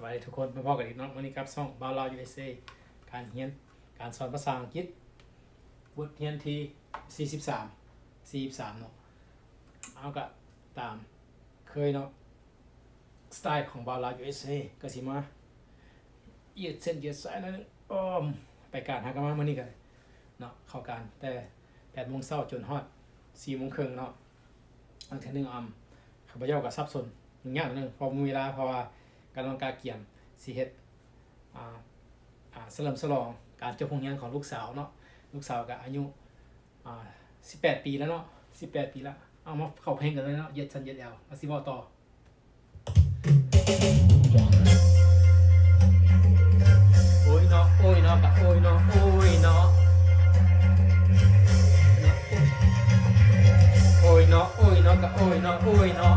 ສະບາຍດີທຸກຄົນ ມາພໍ້ກັນອີກເນາະ ມື້ນີ້ກັບຊ່ອງບ່າວລາວ ຢູເອສເອ ການຮຽນ ການສອນພາສາອັງກິດ ບົດຮຽນທີສີ່ສິບສາມ ສີ່ສິບສາມເນາະ. ເຮົາກະຕາມເຄີຍເນາະ ສະໄຕຂອງບ່າວລາວ ຢູເອສເອ ກະຊິມາ ຍືດເສັ້ນຍືດສາຍໜ້ອຍໜຶ່ງ ອ້ອມໄປການຫາກະມາມື້ນີ້ກະເນາະ ເຂົ້າການແຕ່ແປດໂມງເຊົ້າຈົນຮອດສີ່ໂມງເຄິ່ງເນາະ. ອັນທີໜຶ່ງ ອຳ ຂ້າພະເຈົ້າກະສັບສົນຫຍຸ້ງຍາກໜ້ອຍໜຶ່ງ ເພາະບໍ່ມີເວລາ ເພາະວ່າກຳລັງກະກຽມຊິເຮັດ ອ່າ ອ່າ ສະເຫຼີມສະຫຼອງການຈົບໂຮງຮຽນຂອງລູກສາວເນາະ. ລູກສາວກະອາຍຸ ອ່າ ສິບແປດປີແລ້ວເນາະ ສິບແປດປີແລ້ວ. ເອົາ ມາເຂົ້າເພງກັນເລີຍເນາະ ເຢັດຊັ້ນເຢັດແອວ ມາຊິເວົ້າຕໍ່. ໂອ້ຍເນາະ ໂອ້ຍເນາະ ກະໂອ້ຍເນາະ ໂອ້ຍເນາະ ໂອ້ຍເນາະ ໂອ້ຍເນາະ ກະໂອ້ຍເນາະ ໂອ້ຍເນາະ.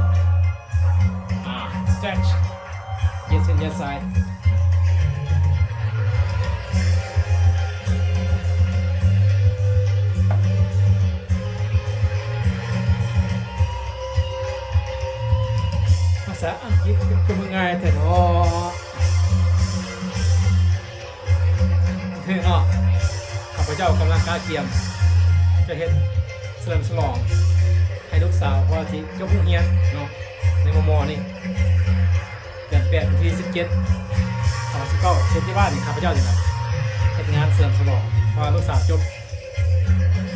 ອ່າ stretch ເຢັດເສັ້ນເຢັດສາຍ. ພາສາອັງກິດຄືມັນງ່າຍແທ້ເນາະ ເນາະ. ຂ້າພະເຈົ້າກຳລັງກະກຽມຈະເຮັດສະເຫຼີມສະຫຼອງໃຫ້ລູກສາວ ເພາະວ່າຊິຈົບໂຮງຮຽນເນາະ ໃນມໍ່ໆນີ້ ເດືອນແປດ ວັນທີສິບເຈັດ ສອງພັນສິບເກົ້າ ເຮັດຢູ່ບ້ານນີ້ ຂ້າພະເຈົ້ານີ້ລະ ເຮັດງານສະເຫຼີມສະຫຼອງ ເພາະວ່າລູກສາວຈົບ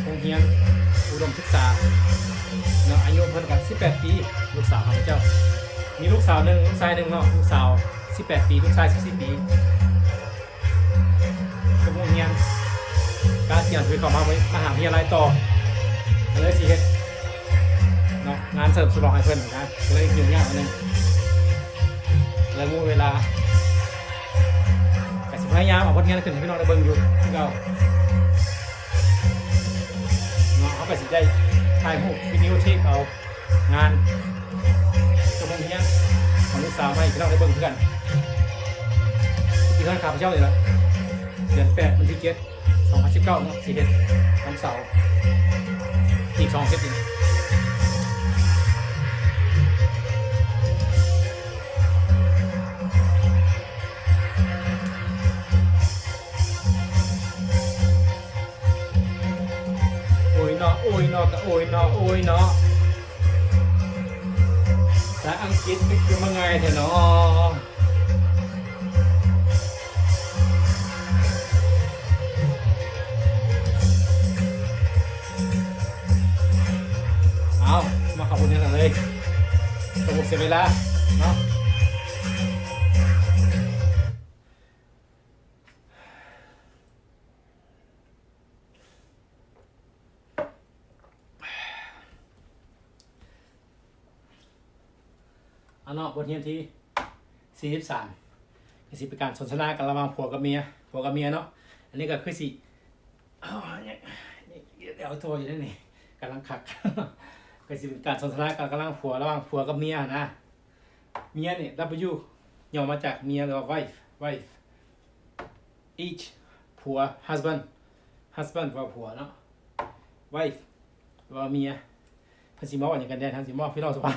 ໂຮງຮຽນອຸດົມສຶກສາເນາະ. ອາຍຸເພິ່ນກະສິບແປດປີ ລູກສາວຂ້າພະເຈົ້າ ມີລູກສາວໜຶ່ງ ລູກຊາຍໜຶ່ງເນາະ. ລູກສາວສິບແປດປີ ລູກຊາຍສິບສີ່ປີ ກຳລັງຮຽນ ກະກຽມຊິເຂົ້າມາ ມະຫາວິທະຍາໄລຕໍ່ ກະເລີຍຊິເຮັດເນາະ ງານສະເຫຼີມສະຫຼອງໃຫ້ເພິ່ນນະ ກະເລີຍຫຍຸ້ງຍາກໜ້ອຍໜຶ່ງ ເລີຍບໍ່ມີເວລາ. ກະຊິພະຍາຍາມເອົາຜົນງານຂຶ້ນໃຫ້ພີ່ນ້ອງໄດ້ເບິ່ງຢູ່ຄືເກົ່າເນາະ. ເຮົາກະຊິໄດ້ຖ່າຍຮູບວິດີໂອເທບເອົາ ງານຈົບໂຮງຮຽນຂອງລູກສາວມາໃຫ້ພີ່ນ້ອງໄດ້ເບິ່ງຄືກັນ ທີ່ເຮືອນຂ້າພະເຈົ້ານີ້ລະ. ເດືອນແປດ ວັນທີເຈັດ ສອງພັນສິບເກົ້າເນາະ ຊິເຮັດວັນເສົາ ອີກສອງອາທິດນີ້. ໂອ້ຍເນາະ ໂອ້ຍເນາະ ກະໂອ້ຍເນາະ ໂອ້ຍເນາະ. ພາສາອັງກິດຄືມັນງ່າຍແທ້ເນາະ. ເອົາ ມາເຂົ້າບົດຮຽນກັນເລີຍ ບໍ່ເສຍເວລາເນາະ. ເອົາເນາະ ບົດຮຽນທີສີ່ສິບສາມ ກະຊິເປັນການສົນທະນາກັນລະຫວ່າງຜົວກັບເມຍ ຜົວກັບເມຍເນາະ. ອັນນີ້ກະຄືຊິ ເອົາໂທຢູ່ເດ້ນີ້ ກຳລັງຄັກ ກະຊິເປັນການສົນທະນາກັນລະຫວ່າງຜົວ ລະຫວ່າງຜົວກັບເມຍຫັ້ນນະ. ເມຍນີ້ W ຫຍໍ້ມາຈາກເມຍ ຫຼືວ່າ wife wife. H ຜົວ husband husband ແປວ່າຜົວເນາະ wife ແປວ່າເມຍ. ເພິ່ນຊິມາເວົ້າຫຍັງກັນແດ່ ເຮົາຊິມາເວົ້າພີ່ນ້ອງສະພາບ.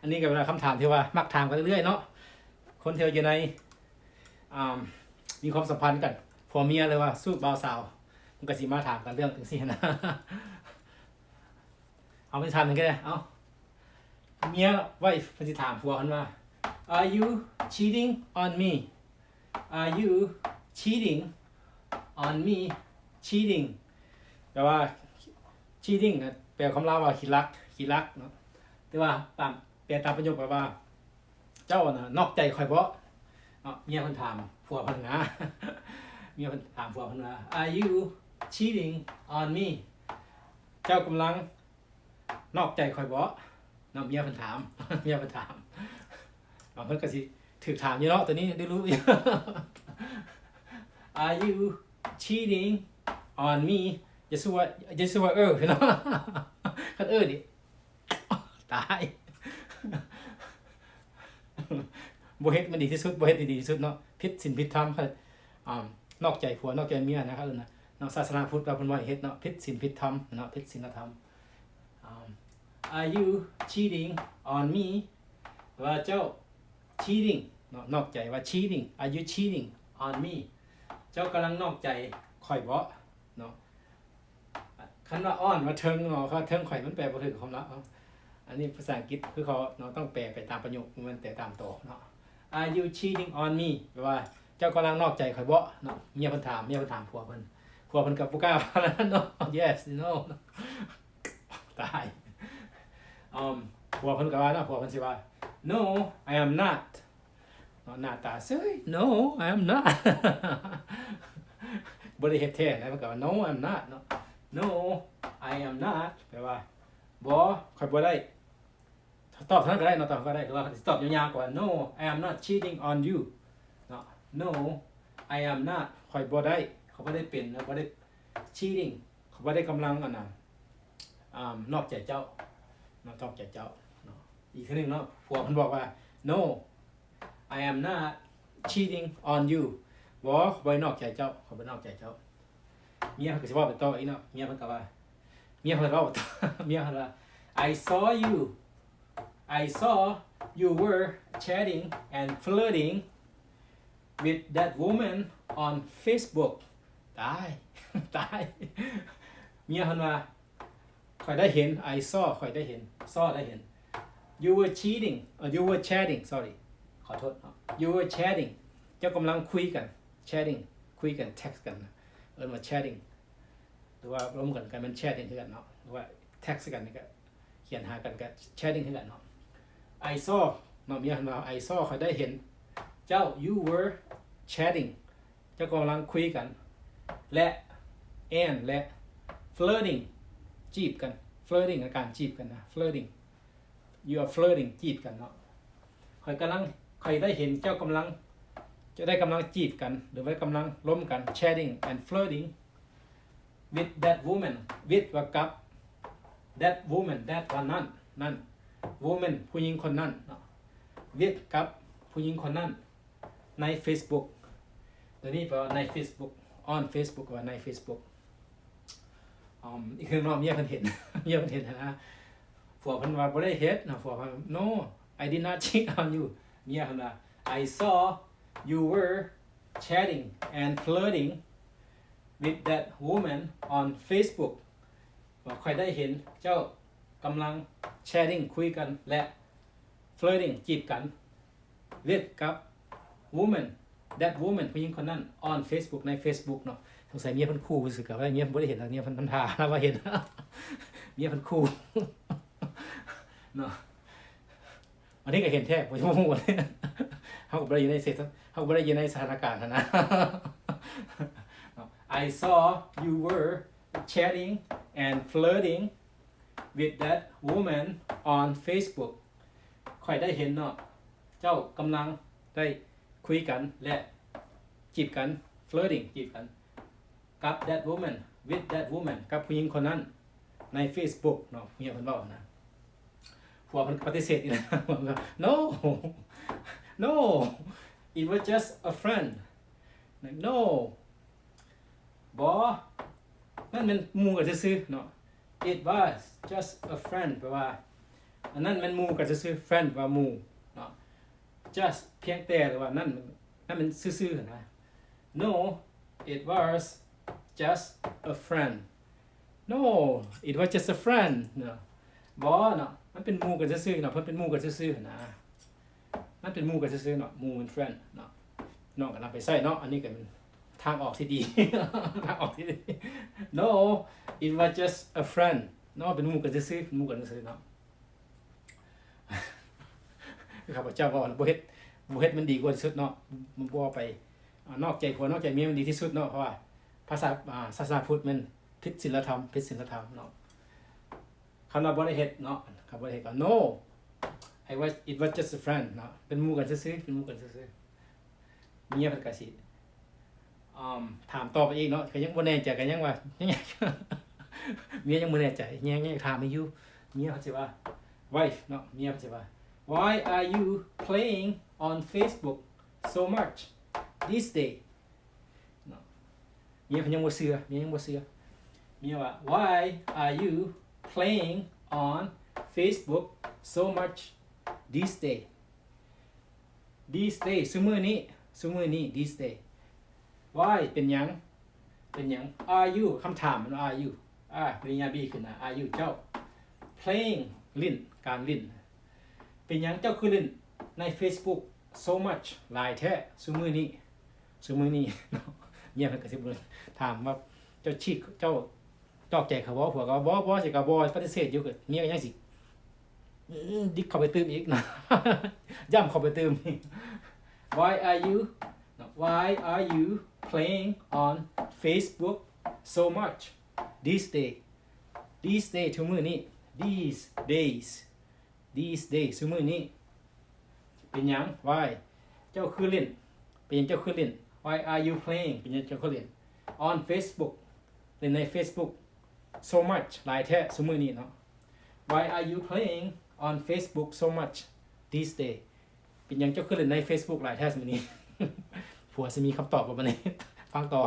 ອັນນີ້ກະເປັນຄຳຖາມທີ່ວ່າມັກຖາມກັນເລື້ອຍໆເນາະ ຄົນທີ່ວ່າຢູ່ໃນ ອ່າ ມີຄວາມສຳພັນກັນ ຜົວເມຍ ຫຼືວ່າຊູ້ບ່າວສາວ ມັນກະຊິມາຖາມກັນເລື່ອງຈັ່ງຊີ້ຫັ້ນນະ. ເອົາ ໄປຖາມກັນກະໄດ້ ເອົາ ເມຍ wife ເພິ່ນຊິຖາມຜົວເພິ່ນວ່າ Are you cheating on me? Are you cheating on me? Cheating ແປວ່າ cheating ນະ ແປຄວາມລາວວ່າຂີ້ລັກ ຂີ້ລັກເນາະ. ແຕ່ວ່າຕາມ ແປຕາມປະໂຫຍກແປວ່າ ເຈົ້ານະນອກໃຈຂ້ອຍບໍ? ເນາະ ເມຍເພິ່ນຖາມຜົວເພິ່ນນະ ເມຍເພິ່ນຖາມຜົວເພິ່ນວ່າ Are you cheating on me? ເຈົ້າກຳລັງ ນອກໃຈຂ້ອຍບໍ? ເນາະ ເມຍເພິ່ນຖາມ ເມຍເພິ່ນຖາມ. ບາງຄົນກະຊິຖືກຖາມຢູ່ເນາະ ໂຕນີ້ໄດ້ຮູ້. Are you cheating on me? ຢ່າສູ່ວ່າ ຢ່າສູ່ວ່າ ເອີ ເນາະ ຄັນ ເອີ ນີ້ ຕາຍ ບໍ່ເຮັດມັນດີທີ່ສຸດ ບໍ່ເຮັດນີ້ດີທີ່ສຸດເນາະ ຜິດສິນຜິດທຳ. ອ່າ ນອກໃຈຜົວນອກໃຈເມຍນະ ເຂົາເອີ້ນນະເນາະ ສາສະໜາພຸດວ່າເພິ່ນບໍ່ໃຫ້ເຮັດເນາະ ຜິດສິນຜິດທຳເນາະ ຜິດສິນລະທຳ. ອ່າ Are you cheating on me? ແປວ່າເຈົ້າ cheating ເນາະ ນອກໃຈ ວ່າ cheating, are you cheating on me? ເຈົ້າກຳລັງນອກໃຈຂ້ອຍບໍເນາະ. ຄັນວ່າ on ວ່າເທິງເນາະ ເພາະວ່າເທິງຂ້ອຍມັນແປບໍ່ຖືກຄວາມລາວເນາະ. ອັນນີ້ພາສາອັງກິດຄືເຂົາເນາະ ຕ້ອງແປໄປຕາມປະໂຫຍກ ບໍ່ແມ່ນແປຕາມໂຕເນາະ. Are you cheating on me? ແປວ່າ ເຈົ້າກຳລັງນອກໃຈຂ້ອຍບໍເນາະ. ເມຍເພິ່ນຖາມ ເມຍເພິ່ນຖາມຜົວເພິ່ນ ຜົວເພິ່ນກໍບໍ່ກ້າວ່າເນາະ yes no ຕາຍ. ອືມ ຜົວເພິ່ນກໍວ່າເນາະ ຜົວເພິ່ນຊິວ່າ no, I am not ເນາະ ໜ້າຕາເຊີຍ no, I am not ບໍ່ໄດ້ເຮັດແທ້ນະ ເພິ່ນກໍວ່າ no, I am not ເນາະ. No, I am not ແປວ່າ ບໍ່ ຂ້ອຍບໍ່ໄດ້. ຕອບເທົ່ານັ້ນກໍໄດ້ເນາະ ຕອບກໍໄດ້ ຫຼືວ່າຊິຕອບຍາວໆກວ່າ no, I am not cheating on you ເນາະ. No, I am not ຂ້ອຍບໍ່ໄດ້ ຂ້ອຍບໍ່ໄດ້ເປັນ ຂ້ອຍບໍ່ໄດ້ cheating ຂ້ອຍບໍ່ໄດ້ກຳລັງ ອັນນ່າ ອາ ນອກໃຈເຈົ້າເນາະ ນອກໃຈເຈົ້າເນາະ. ອີກເທື່ອໜຶ່ງເນາະ ຜົວເພິ່ນບອກວ່າ no, I am not cheating on you ບໍ່ ຂ້ອຍບໍ່ໄດ້ນອກໃຈເຈົ້າ ຂ້ອຍບໍ່ໄດ້ນອກໃຈເຈົ້າ. ເມຍເພິ່ນກໍຊິເວົ້າໄປຕໍ່ອີກເນາະ ເມຍເພິ່ນກໍວ່າ ເມຍເພິ່ນເວົ້າຕໍ່ ເມຍເພິ່ນວ່າ I saw you, I saw you were chatting and flirting with that woman on Facebook. ຕາຍ ຕາຍ ເມຍເພິ່ນວ່າ ຂ້ອຍໄດ້ເຫັນ I saw ຂ້ອຍໄດ້ເຫັນ saw ໄດ້ເຫັນ you were cheating ເອີ you were chatting sorry ຂໍໂທດເນາະ you were chatting ເຈົ້າກຳລັງຄຸຍກັນ chatting ຄຸຍກັນ text ກັນ ເອີ້ນວ່າ chatting ຫຼືວ່າລົມກັນກໍແມ່ນ chatting ຄືກັນເນາະ ຫຼືວ່າ text ກັນນີ້ກໍຂຽນຫາກັນກໍ chatting ຄືກັນເນາະ. I saw ເນາະ ເມຍເພິ່ນວ່າ I saw ຂ້ອຍໄດ້ເຫັນເຈົ້າ you were chatting ເຈົ້າກຳລັງຄຸຍກັນ ແລະ and ແລະ flirting ຈີບກັນ flirting ອາການຈີບກັນນະ flirting you are flirting ຈີບກັນເນາະ. ຂ້ອຍກຳລັງ ຂ້ອຍໄດ້ເຫັນເຈົ້າກຳລັງ ເຈົ້າໄດ້ກຳລັງຈີບກັນ ຫຼືວ່າກຳລັງລົມກັນ chatting and flirting with that woman with ວ່າກັບ that woman that ວ່ານັ້ນ ນັ້ນ woman ຜູ້ຍິງຄົນນັ້ນເນາະ with ກັບຜູ້ຍິງຄົນນັ້ນ ໃນ Facebook ໂຕນີ້ແປວ່າໃນ Facebook on Facebook ວ່າໃນ Facebook. ອືມ ອີກເທື່ອໜຶ່ງເນາະ ເມຍເພິ່ນເຫັນ ເມຍເພິ່ນເຫັນຫັ້ນນະ ຜົວເພິ່ນວ່າບໍ່ໄດ້ເຮັດເນາະ ຜົວເພິ່ນ no I did not cheat on you ເມຍເພິ່ນວ່າ I saw you were chatting and flirting with that woman on Facebook ວ່າຂ້ອຍໄດ້ເຫັນເຈົ້າກຳລັງ chatting ຄຸຍກັນ ແລະ flirting ຈີບກັນ with ກັບ woman that woman ຜູ້ຍິງຄົນນັ້ນ on Facebook ໃນ Facebook ເນາະ. ສົງໄສເມຍເພິ່ນຂູ່ຊື່ໆ ກໍວ່າເມຍເພິ່ນບໍ່ໄດ້ເຫັນ ເມຍເພິ່ນ ເພິ່ນຖ້າລາວວ່າເຫັນ ເມຍເພິ່ນຂູ່ເນາະ. ອັນນີ້ກໍເຫັນແທ້ ບໍ່ຮູ້ ເຮົາກໍບໍ່ໄດ້ຢູ່ໃນເສດ ເຮົາກໍບໍ່ໄດ້ຢູ່ໃນສະຖານະການຫັ້ນນະ. I saw you were chatting and flirting with that woman on Facebook. ຂ້ອຍໄດ້ເຫັນເນາະ ເຈົ້າກຳລັງໄດ້ຄຸຍກັນ ແລະ ຈີບກັນ flirting ຈີບກັນ ກັບ that woman with that woman ກັບຜູ້ຍິງຄົນນັ້ນ ໃນ Facebook ເນາະ ເມຍເພິ່ນເວົ້ານະ. ຜົວເພິ່ນປະຕິເສດອີກແລ້ວ No, no, it was just a friend. No ບໍ່ ນັ້ນແມ່ນໝູ່ກັນຊື່ໆເນາະ. It was just a friend ແປວ່າ ອັນນັ້ນແມ່ນໝູ່ກັນຊື່ໆ friend ແປວ່າໝູ່ເນາະ. Just ພຽງແຕ່ ຫຼືວ່ານັ້ນ ນັ້ນແມ່ນຊື່ໆນະ. No, it was just a friend. No, it was just a friend ເນາະ. ບໍ່ເນາະ ມັນເປັນໝູ່ກັນຊື່ໆເນາະ ເພິ່ນເປັນໝູ່ກັນຊື່ໆນະ. ມັນເປັນໝູ່ກັນຊື່ໆເນາະ ໝູ່ເປັນ friend ເນາະ. ນ້ອງກໍນຳໄປໃຊ້ເນາະ ອັນນີ້ກໍເປັນທາງອອກທີ່ດີ ທາງອອກທີ່ດີ. No, it was just a friend ເນາະ ເປັນໝູ່ກັນຊື່ໆ ເປັນໝູ່ກັນຊື່ໆເນາະ. ຄືຂ້າພະເຈົ້າເວົ້ານະ ບໍ່ເຮັດ ບໍ່ເຮັດມັນດີກວ່າທີ່ສຸດເນາະ. ບໍ່ໄປ ອາ ນອກໃຈຜົວນອກໃຈເມຍມັນດີທີ່ສຸດເນາະ ເພາະວ່າພາສາ ອາ ສາສະໜາພຸດແມ່ນຜິດສິນລະທຳ ຜິດສິນລະທຳເນາະ. ຄັນວ່າບໍ່ໄດ້ເຮັດເນາະ ຄັນບໍ່ໄດ້ເຮັດກໍ No, I was, it was just a friend ເນາະ ເປັນໝູ່ກັນຊື່ໆ ເປັນໝູ່ກັນຊື່ໆ. ເມຍເພິ່ນກໍຊິ ອາ ຖາມຕໍ່ໄປອີກເນາະ ກໍຍັງບໍ່ແນ່ໃຈ ກໍຍັງວ່າ ເມຍຍັງບໍ່ແນ່ໃຈ ຍັງ ຍັງຖາມອີກຢູ່. ເມຍເພິ່ນຊິວ່າ wife ເນາະ ເມຍເພິ່ນຊິວ່າ Why are you playing on Facebook so much these days? ເນາະ ເມຍເພິ່ນຍັງບໍ່ເຊື່ອ ເມຍຍັງບໍ່ເຊື່ອ. ເມຍວ່າ Why are you playing on Facebook so much these days? These days ຊຸມື້ນີ້ ຊຸມື້ນີ້ these days. Why ເປັນຫຍັງ ເປັນຫຍັງ? Are you ຄຳຖາມ Are you ອາ ປະລິນຍາ B ຂຶ້ນນະ Are you ເຈົ້າ playing ຫຼິ້ນ ການຫຼິ້ນ ເປັນຫຍັງເຈົ້າຄືຫຼິ້ນໃນ Facebook so much ຫຼາຍແທ້ ຊຸມື້ນີ້ ຊຸມື້ນີ້ເນາະ. ເມຍເພິ່ນກໍຊິຖາມວ່າ ເຈົ້າຊິ ເຈົ້າ ຕອກໃຈເຂົາບໍ່? ຜົວກໍວ່າ ບໍ່ ບໍ່ ຊິກໍບໍ່ ປະຕິເສດຢູ່ ກໍເມຍກໍຍັງຊິ ອືມ ດິກເຂົ້າໄປຕື່ມອີກນະ ຢ້ຳເຂົ້າໄປຕື່ມ. Why are you Why are you playing on Facebook so much these days? These days ທຸກມື້ນີ້ These days These days ຊຸມື້ນີ້ ເປັນຫຍັງ? Why ເຈົ້າຄືຫຼິ້ນ ເປັນຫຍັງເຈົ້າຄືຫຼິ້ນ? Why are you playing ເປັນຫຍັງເຈົ້າຄືຫຼິ້ນ on Facebook ຫຼິ້ນໃນ Facebook so much ຫຼາຍແທ້ຊຸມື້ນີ້ເນາະ. Why are you playing on Facebook so much these days? ເປັນຫຍັງເຈົ້າຄືຫຼິ້ນໃນ Facebook ຫຼາຍແທ້ຊຸມື້ນີ້? ຜົວຊິມີຄຳຕອບບໍ່ບາດນີ້? ຟັງຕໍ່.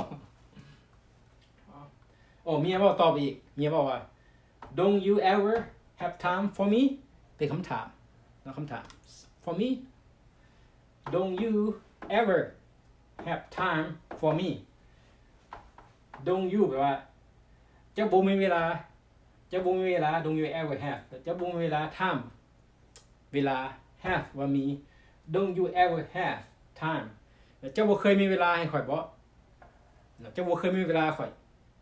ໂອ້ ເມຍເວົ້າຕໍ່ໄປອີກ ເມຍເວົ້າວ່າ Don't you ever have time for me? ເປັນຄຳຖາມເນາະ ຄຳຖາມ For me? Don't you ever have time for me? Don't you ແປວ່າ ເຈົ້າບໍ່ມີເວລາ ເຈົ້າບໍ່ມີເວລາ Don't you ever have ເຈົ້າບໍ່ມີເວລາ time ເວລາ have ວ່າມີ Don't you ever have time ເຈົ້າບໍ່ເຄີຍມີເວລາໃຫ້ຂ້ອຍບໍ? ເຈົ້າບໍ່ເຄີຍມີເວລາໃຫ້ຂ້ອຍ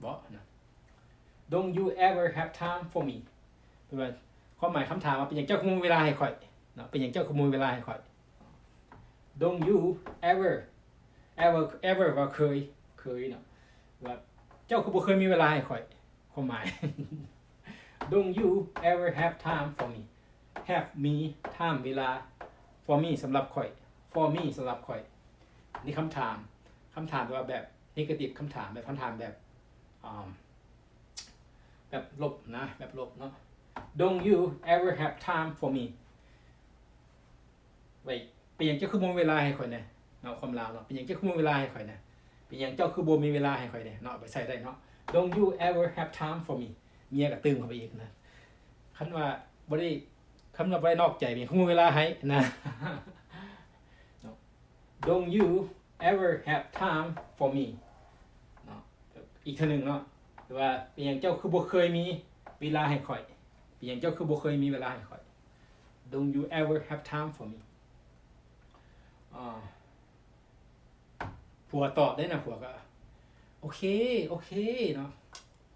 ບໍນະ? Don't you ever have time for me? ແປວ່າ ຄວາມໝາຍຄຳຖາມວ່າ ເປັນຫຍັງເຈົ້າຄືບໍ່ມີເວລາໃຫ້ຂ້ອຍເນາະ? ເປັນຫຍັງເຈົ້າຄືບໍ່ມີເວລາໃຫ້ຂ້ອຍ? Don't you ever ever ever ວ່າເຄີຍ ເຄີຍເນາະ ວ່າເຈົ້າຄືບໍ່ເຄີຍມີເວລາໃຫ້ຂ້ອຍ ຄວາມໝາຍ Don't you ever have time for me? Have me time ເວລາ for me ສຳລັບຂ້ອຍ for me ສຳລັບຂ້ອຍ. ນີ້ຄຳຖາມ ຄຳຖາມແບບວ່າແບບ negative ຄຳຖາມແບບ ຄຳຖາມແບບ ອ່າ ແບບລົບນະ ແບບລົບເນາະ Don't you ever have time for me? ໄວ້ ເປັນຫຍັງເຈົ້າຄືບໍ່ມີເວລາໃຫ້ຂ້ອຍແດ່ເນາະ ຄວາມລາວເນາະ ເປັນຫຍັງເຈົ້າຄືບໍ່ມີເວລາໃຫ້ຂ້ອຍແດ່? ເປັນຫຍັງເຈົ້າຄືບໍ່ມີເວລາໃຫ້ຂ້ອຍແດ່ເນາະ ເອົາໄປໃຊ້ໄດ້ເນາະ Don't you ever have time for me? ເມຍກໍຕື່ມເຂົ້າໄປອີກນະ ຄັນວ່າບໍ່ໄດ້ ຄັນວ່າບໍ່ໄດ້ນອກໃຈ ເປັນຫຍັງຄືບໍ່ມີເວລາໃຫ້ນະ Don't you ever have time for me? ເນາະ ອີກເທື່ອໜຶ່ງເນາະ ຫຼືວ່າ ເປັນຫຍັງເຈົ້າຄືບໍ່ເຄີຍມີເວລາໃຫ້ຂ້ອຍ? ເປັນຫຍັງເຈົ້າຄືບໍ່ເຄີຍມີເວລາໃຫ້ຂ້ອຍ? Don't you ever have time for me? ອ່າ ຜົວຕອບໄດ້ນະ ຜົວກໍ ໂອເຄ ໂອເຄເນາະ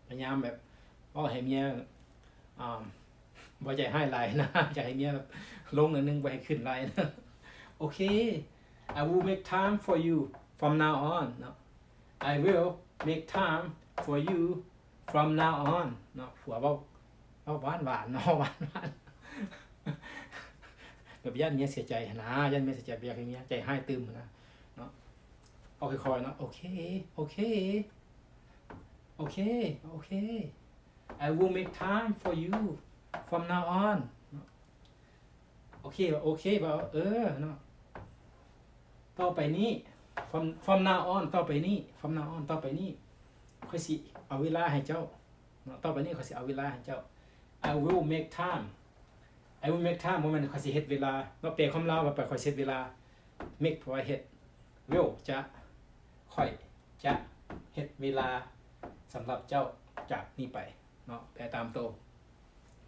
ພະຍາຍາມແບບເວົ້າໃຫ້ເມຍ ອ່າ ບໍ່ໃຈຮ້າຍຫຼາຍນະ ຢາກໃຫ້ເມຍແບບລົງໜ້ອຍໜຶ່ງ ບໍ່ໃຫ້ຂຶ້ນຫຼາຍນະ ໂອເຄ I will make time for you from now on ເນາະ I will make time for you from now on ເນາະ ຜົວເວົ້າ ເວົ້າຫວານໆເນາະ ຫວານໆ ແບບຢ້ານເມຍເສຍໃຈຫັ້ນນະ ຢ້ານເມຍເສຍໃຈ ບໍ່ຢາກໃຫ້ເມຍໃຈຮ້າຍຕື່ມຫັ້ນນະເນາະ ເວົ້າຄ່ອຍໆເນາະ ໂອເຄ ໂອເຄ ໂອເຄ ໂອເຄ I will make time for you from now on ເນາະ ໂອເຄ ໂອເຄ ວ່າ ເອີ ເນາະ ຕໍ່ໄປນີ້ from from now on ຕໍ່ໄປນີ້ from now on ຕໍ່ໄປນີ້ ຂ້ອຍຊິເອົາເວລາໃຫ້ເຈົ້າເນາະ ຕໍ່ໄປນີ້ຂ້ອຍຊິເອົາເວລາໃຫ້ເຈົ້າ I will make time I will make time ບໍ່ແມ່ນຂ້ອຍຊິເຮັດເວລາເນາະ ແປຄວາມລາວວ່າໄປ ຂ້ອຍຊິເຮັດເວລາ make ແປວ່າເຮັດ will ຈະ ຂ້ອຍຈະເຮັດເວລາສຳລັບເຈົ້າຈາກນີ້ໄປເນາະ ແປຕາມໂຕ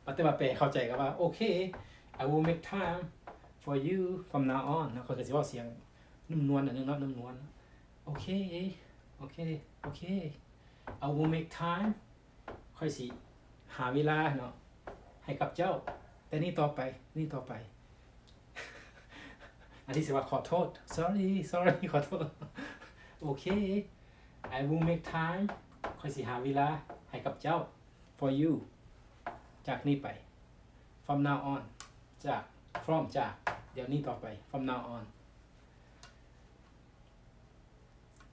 ປະຕິບັດແປໃຫ້ເຂົ້າໃຈກໍວ່າ ໂອເຄ I will make time for you from now on ເນາະ ຂ້ອຍກໍຊິເວົ້າສຽງນຸ້ມນວນໜ້ອຍໜຶ່ງເນາະ ນຸ້ມນວນ ໂອເຄ ໂອເຄ ໂອເຄ I will make time ຂ້ອຍຊິຫາເວລາເນາະ ໃຫ້ກັບເຈົ້າ ແຕ່ນີ້ຕໍ່ໄປ ນີ້ຕໍ່ໄປ ອັນນີ້ຊິວ່າຂໍໂທດ sorry sorry ຂໍໂທດ ໂອເຄ I will make time ຂ້ອຍຊິຫາເວລາໃຫ້ກັບເຈົ້າ for you ຈາກນີ້ໄປ from now on ຈາກ from ຈາກ ດຽວນີ້ຕໍ່ໄປ from now on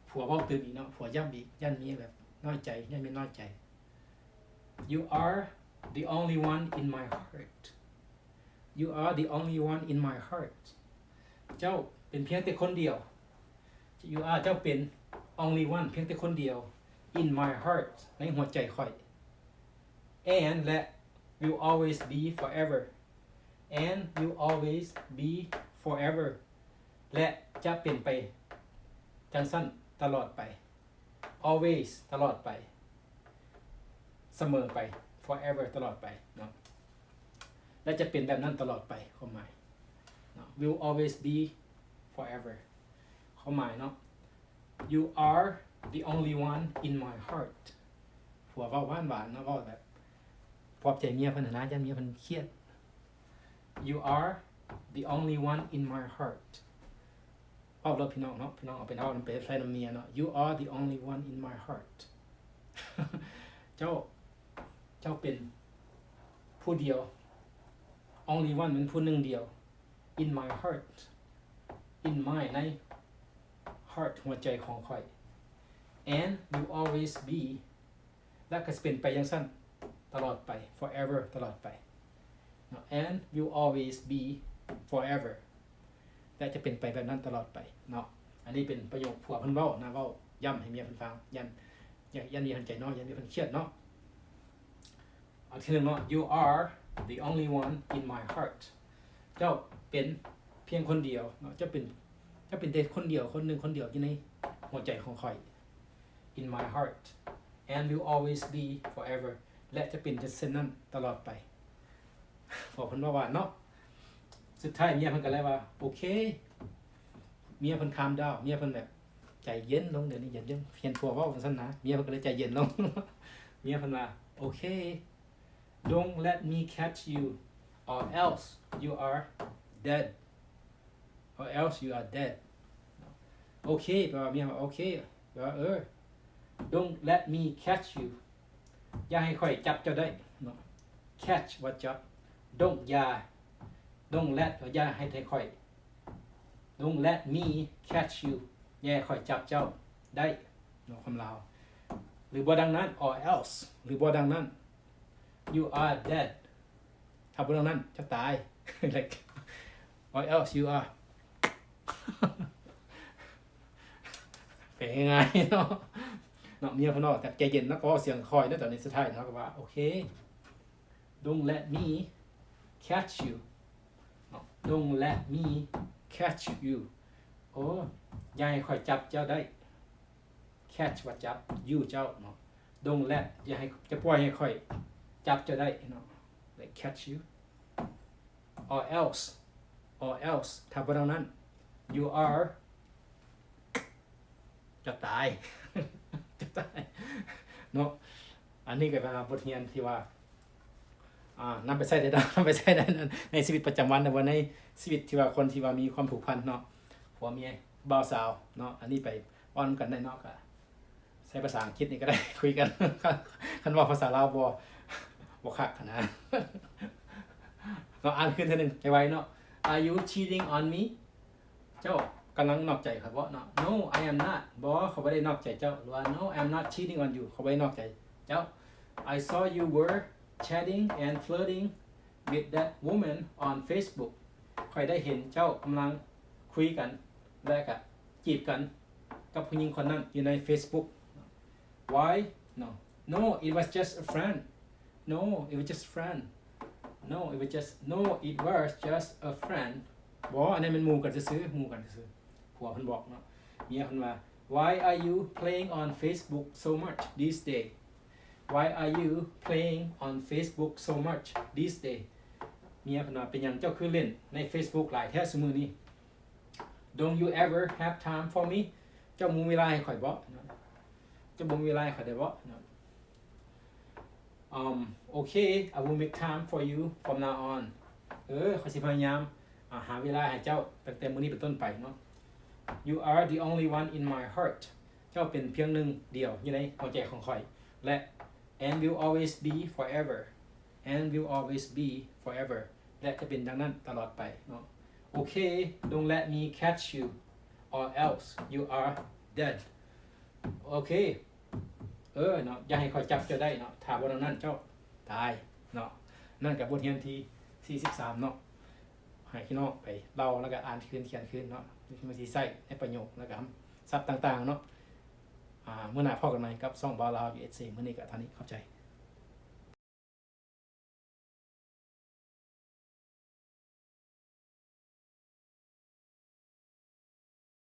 ຜົວເວົ້າຕື່ມອີກເນາະ ຜົວຢ້ຳອີກ ຢ້ານເມຍແບບນ້ອຍໃຈ ຢ້ານເມຍນ້ອຍໃຈ You are the only one in my heart. You are the only one in my heart. ເຈົ້າເປັນພຽງແຕ່ຄົນດຽວ You are ເຈົ້າເປັນ only one ພຽງແຕ່ຄົນດຽວ in my heart ໃນຫົວໃຈຂ້ອຍ and ແລະ will always be forever and will always be forever ແລະ ຈະເປັນໄປຈັ່ງຊັ້ນຕະຫຼອດໄປ. Always ຕະຫຼອດໄປ, ສະເໝີໄປ, forever ຕະຫຼອດໄປເນາະ ແລະ ຈະເປັນແບບນັ້ນຕະຫຼອດໄປ. ຄວາມໝາຍເນາະ will always be forever. ຄວາມໝາຍເນາະ You are the only one in my heart. ຜົວເວົ້າຫວານໆເນາະ ເວົ້າແບບປອບໃຈເມຍເພິ່ນຫັ້ນນະ ຢ້ານເມຍເພິ່ນຄຽດ. You are the only one in my heart. ເວົ້າໂລດພີ່ນ້ອງເນາະ, ພີ່ນ້ອງເອົາໄປເວົ້ານຳ ໄປໃຊ້ນຳເມຍເນາະ. You are the only one in my heart. ເຈົ້າ ເຈົ້າເປັນຜູ້ດຽວ, only one ແມ່ນຜູ້ໜຶ່ງດຽວ, in my heart, in my ໃນ heart ຫົວໃຈຂອງຂ້ອຍ, and will always be ແລະ ກໍຈະເປັນໄປຈັ່ງຊັ້ນຕະຫຼອດໄປ, forever ຕະຫຼອດໄປເນາະ, and will always be forever ແລະ ຈະເປັນໄປແບບນັ້ນຕະຫຼອດໄປເນາະ. ອັນນີ້ເປັນປະໂຫຍກຜົວເພິ່ນເວົ້ານະ, ເວົ້າຢ້ຳໃຫ້ເມຍເພິ່ນຟັງ, ຢ້ານ ຢ້ານ ຢ້ານເມຍເພິ່ນໃຈນ້ອຍ, ຢ້ານເມຍເພິ່ນຄຽດເນາະ. ອັນທີໜຶ່ງເນາະ You are the only one in my heart. ເຈົ້າເປັນພຽງຄົນດຽວເນາະ, ເຈົ້າເປັນ ເຈົ້າເປັນແຕ່ຄົນດຽວ, ຄົນໜຶ່ງຄົນດຽວຢູ່ໃນຫົວໃຈຂອງຂ້ອຍ. In my heart and will always be forever ແລະ ຈະເປັນເຊັ່ນນັ້ນຕະຫຼອດໄປ. ເວົ້າເພິ່ນວ່າຫວານເນາະ. ສຸດທ້າຍເມຍເພິ່ນກໍເລີຍວ່າ ໂອເຄ. ເມຍເພິ່ນ calm down, ເມຍເພິ່ນແບບໃຈເຢັນລົງ, ດຽວນີ້ເຢັນ ເຫັນຜົວເວົ້າຈັ່ງຊັ້ນນະ, ເມຍເພິ່ນກໍເລີຍໃຈເຢັນລົງ. ເມຍເພິ່ນວ່າ ໂອເຄ. Don't let me catch you, or else you are dead. Or else you are dead. ໂອເຄ ແປວ່າເມຍວ່າ ໂອເຄ ແປວ່າ ເອີ Don't let me catch you. ຢ່າໃຫ້ຂ້ອຍຈັບເຈົ້າໄດ້ເນາະ. Catch ວ່າຈັບ. Don't ຢ່າ. Don't let ວ່າຢ່າໃຫ້ ໃຫ້ຂ້ອຍ. Don't let me catch you. ຢ່າໃຫ້ຂ້ອຍຈັບເຈົ້າໄດ້ເນາະ ຄວາມລາວ. ຫຼືບໍ່ດັ່ງນັ້ນ or else ຫຼືບໍ່ດັ່ງນັ້ນ You are dead. ຖ້າບໍ່ດັ່ງນັ້ນ ເຈົ້າຕາຍ. Like, or else you are ແປງ່າຍໆເນາະ ເນາະ. ເມຍເພິ່ນເນາະ ແຕ່ໃຈເຢັນເນາະ ກໍເວົ້າສຽງຄ່ອຍເນາະ ຕອນນີ້ສຸດທ້າຍເນາະ ກໍວ່າ ໂອເຄ Don't let me catch you ເນາະ. Don't let me catch you. ໂອ້ ຢ່າໃຫ້ຂ້ອຍຈັບເຈົ້າໄດ້. Catch ວ່າຈັບ, you ເຈົ້າເນາະ. Don't let ຢ່າໃຫ້ ຈະປ່ອຍໃຫ້ຂ້ອຍຈັບເຈົ້າໄດ້ເນາະ like catch you. Or else, or else ຖ້າບໍ່ດັ່ງນັ້ນ you are ຈະຕາຍ ຈະຕາຍເນາະ. ອັນນີ້ກໍເປັນບົດຮຽນທີ່ວ່າ ອ່າ ນຳໄປໃຊ້ໄດ້ ນຳໄປໃຊ້ໄດ້ໃນຊີວິດປະຈຳວັນ ຫຼືວ່າໃນຊີວິດທີ່ວ່າຄົນທີ່ວ່າມີຄວາມຜູກພັນເນາະ ຜົວເມຍ ບ່າວສາວເນາະ. ອັນນີ້ໄປເວົ້ານຳກັນໄດ້ເນາະ ກະໃຊ້ພາສາອັງກິດນີ້ກໍໄດ້ ຄຸຍກັນ. ຄັນເວົ້າພາສາລາວບໍ່ ບໍ່ຄັກຫັ້ນນະເນາະ. ອ່ານຄືນເທື່ອໜຶ່ງໄວໆເນາະ. Are you cheating on me? ເຈົ້າກຳລັງນອກໃຈຂ້ອຍບໍເນາະ? No, I am not. ບໍ່ ຂ້ອຍບໍ່ໄດ້ນອກໃຈເຈົ້າ. ຫຼືວ່າ No, I am not cheating on you. ຂ້ອຍບໍ່ໄດ້ນອກໃຈເຈົ້າ. I saw you were chatting and flirting with that woman on Facebook. ຂ້ອຍໄດ້ເຫັນເຈົ້າກຳລັງຄຸຍກັນ ແລະ ກະຈີບກັນກັບຜູ້ຍິງຄົນນັ້ນຢູ່ໃນ Facebook. Why? No. No, it was just a friend. No, it was just a friend. No, it was just, no, it was just a friend. ບໍ່ ອັນນັ້ນແມ່ນໝູ່ກັນຊື່ໆ ໝູ່ກັນຊື່ໆ. ຜົວເພິ່ນບອກເນາະ ເມຍເພິ່ນວ່າ Why are you playing on Facebook so much these days? Why are you playing on Facebook so much these days? ເມຍເພິ່ນວ່າ ເປັນຫຍັງເຈົ້າຄືຫຼິ້ນໃນ Facebook ຫຼາຍແທ້ຊຸມື້ນີ້? Don't you ever have time for me? ເຈົ້າບໍ່ມີເວລາໃຫ້ຂ້ອຍບໍ? ເຈົ້າບໍ່ມີເວລາໃຫ້ຂ້ອຍໄດ້ບໍ? Um, okay, I will make time for you from now on. ເອີ ຂ້ອຍຊິພະຍາຍາມ ອ່າ ຫາເວລາໃຫ້ເຈົ້າຕັ້ງແຕ່ມື້ນີ້ເປັນຕົ້ນໄປເນາະ. You are the only one in my heart. ເຈົ້າເປັນພຽງໜຶ່ງດຽວຢູ່ໃນຫົວໃຈຂອງຂ້ອຍ ແລະ and will always be forever. And will always be forever. ແລະ ຈະເປັນດັ່ງນັ້ນຕະຫຼອດໄປເນາະ. Okay, don't let me catch you, or else you are dead. ໂອເຄ ເອີເນາະ ຢ່າໃຫ້ຂ້ອຍຈັບເຈົ້າໄດ້ເນາະ ຖ້າບໍ່ດັ່ງນັ້ນເຈົ້າຕາຍເນາະ. ນັ້ນກໍບົດຮຽນທີສີ່ສິບສາມເນາະ ໃຫ້ພີ່ນ້ອງໄປເລົ່າ ແລ້ວກໍອ່ານຄືນ ຂຽນຄືນເນາະ ວິທີໃຊ້ໃນປະໂຫຍກ ແລ້ວກໍຄຳສັບຕ່າງໆເນາະ. ອ່າ ມື້ໜ້າພໍ້ກັນໃໝ່ກັບຊ່ອງບ່າວລາວ USA. ມື້ນີ້ກໍເທົ່ານີ້ ຂອບໃຈ.